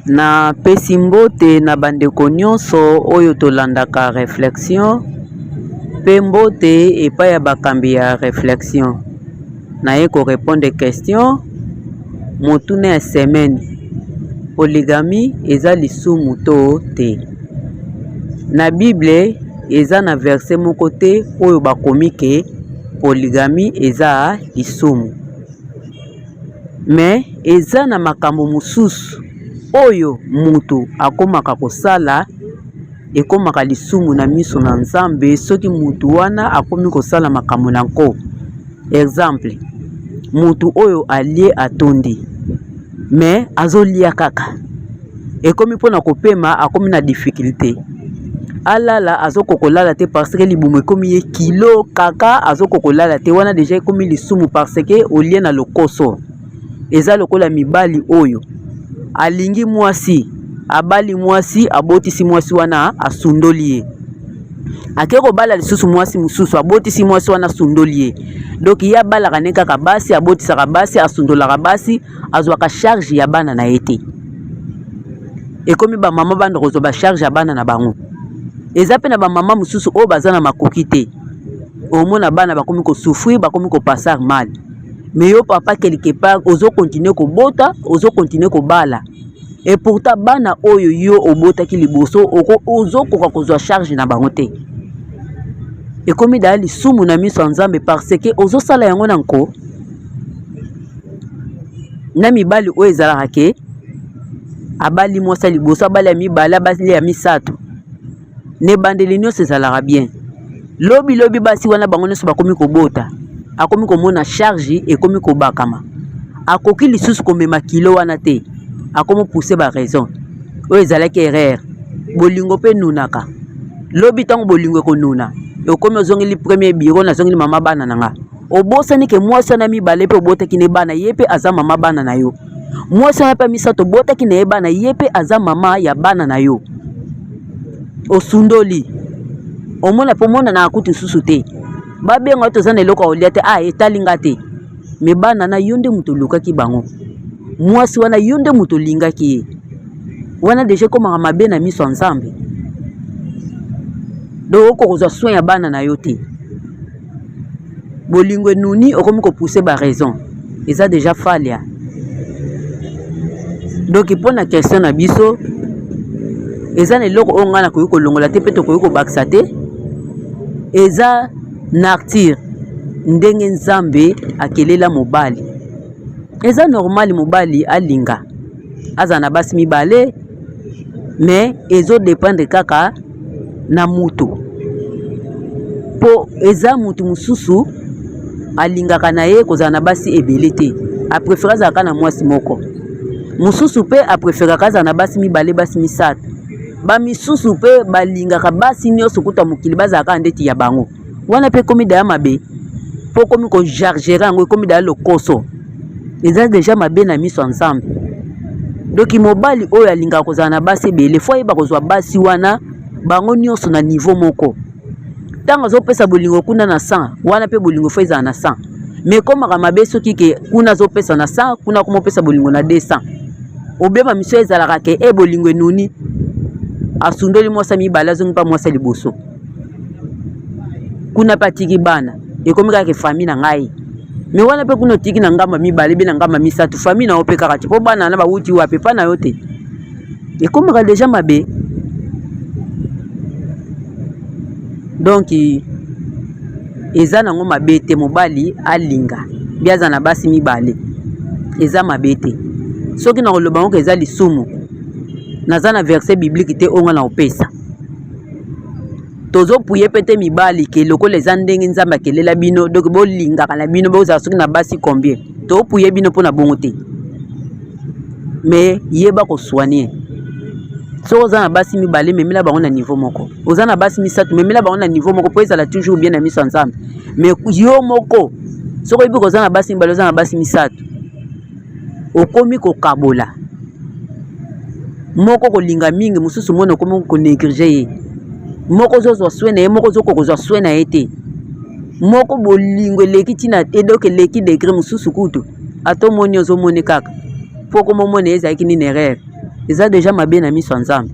Napesi mbote na bandeko nyonso oyo tolandaka reflexion mpe mbote epai ya bakambi ya reflexion. Naye ko repondre question motuna ya semaine, polygamie eza lisumu to te? Na bible eza na verset moko te oyo bakomi ke polygamie eza lisumu. Mais eza na makambo mosusu oyo mutu akomaka kosala ekomaka lisumu na miso na Nzambe soki mutu wana akomi kosala makambo na nko. Exemple, mutu oyo alie atondi mais azolia kaka ekomi mpona kopema akomi na difficulte alala azokoka kolala te parce que libumu ekomi ye kilo kaka azokoka kolala te wana deja ekomi lisumu parce que olie na lokoso. Eza lokola mibali oyo alingi mwasi abali mwasi abotisi mwasi wana asundoli ye ake kobala lisusu mwasi mosusu abotisi mwasi wana asundoli ye donc ye abalaka ne kaka basi abotisaka basi asundolaka basi azwaka charge ya bana na ye te. Ekomi ba mama banda kozwa ba charge ya bana na bango. Eza pe na ba mama mosusu oyo baza na makoki te, omona bana bakomi ko souffrir, bakomi ko passer mal. Mais yo papa quelque part ozo continuer kobota, ozo continuer kobala et pourtant bana oyo yo obotaki liboso ozokoka kozwa charge na bango te. Ekomi daya lisumu na miso ya Nzambe parce que ozosala yango na nko. Na mibali oyo ezalaka ke abali mwasi ya liboso, abali ya mibale, abali ya misato, na ebandeli nyonso ezalaka bien. Lobi lobi basi wana bango nyonso bakomi kobota, akomi komona charge ekomi kobakama, akoki lisusu komema kilo wana te, akomi pousser ba raison oyo ezalaki erreur. Bolingo mpe enunaka, lobi ntango bolingo ekonuna, okomi ozongeli premier bureau, nazongeli mama bana na nga. Obosani ke mwasi wana mibale mpe obotaki ne bana, ye mpe aza mama bana na yo. Mwasi wana mpe misato obotaki na ye bana, ye mpe aza mama ya bana na yo. Osundoli, omona mpe omonanaka kutu lisusu te, babenga yo toza na eloko ya kolia te, ah etali nga te. Mais bana na yo nde moto olukaki bango, mwasi wana yo nde moto olingaki ye, wana deja ekomaka mabe na miso ya Nzambe. Donc okoki kozwa soin ya bana na yo te. Bolingo enuni okomi ko pousser ba raison eza dejà falia. Donc pona question na biso eza na eloko oyo ngai nakoki kolongola te mpe tokoki kobakisa te, eza nature ndenge Nzambe akelela mobali. Eza normal mobali alinga azala na basi mibale mais ezo dependre kaka na mutu po eza mutu mosusu alingaka na ye kozala na basi ebele te, a prefere azala kaka na mwasi moko. Mosusu pe a preferaka azala na basi mibale, basi misato. Ba misusu pe balingaka basi nyonso kutu ya mokili bazala kaka ndeti ya bango. Wana pe ekomi deja mabe po okomi ko charger yango ekomi deja lokoso, eza deja mabe na miso ya Nzambe. Donc mobali oyo alingaka kozala na basi ebele faut ayeba kozwa basi wana bango nyonso na niveau moko. Ntango azopesa bolingo kuna na 100, wana pe bolingo faut ezala na 100. Mais ekomaka mabe soki ke kuna azopesa na 100, kuna akoma opesa bolingo na 200. Obeba miso ezalaka ke e bolingo enuni, asundoli mwasi ya mibale azongi mpa mwasi ya liboso. Kuna pe atiki bana, ekomi kaka ke famille na ngai. Mais wana pe kuna otiki na ngambo ya mibale be na ngambo ya misato, famille na yo pe kaka te, po bana wana bawuti wapi? Epa na yo te. Ekomaka deja mabe. Donc eza nango mabe te mobali alinga bi aza na basi mibale, eza mabe te. Soki nakoloba ngo ke eza lisumu, naza na verset biblique te oyo nga nakopesa. Tozo puye pe te mibali ke lokola eza ndenge Nzambe akelela bino, donc bolingaka na bino bozala soki na basi combien, to puye bino pona bongo te. Mais yeba ko soigner. Soki oza na basi mibale, memela bango na niveau moko. Oza na basi misato, memela bango na niveau moko po ezala toujours bien na miso ya Nzambe. Mais yo moko soki oyebi koza na basi mibale, oza na basi misato, okomi kokabola moko kolinga mingi, mosusu mona okomi ko negliger ye. Moko ozozwa soin na ye, moko ozokoka kozwa soin na ye te. Moko bolingo eleki ntina te, donc eleki degre, mosusu kutu ata omoni ozomoni kaka. mpo okoma omona ezalaki nini erreur, eza deja mabe na miso ya Nzambe.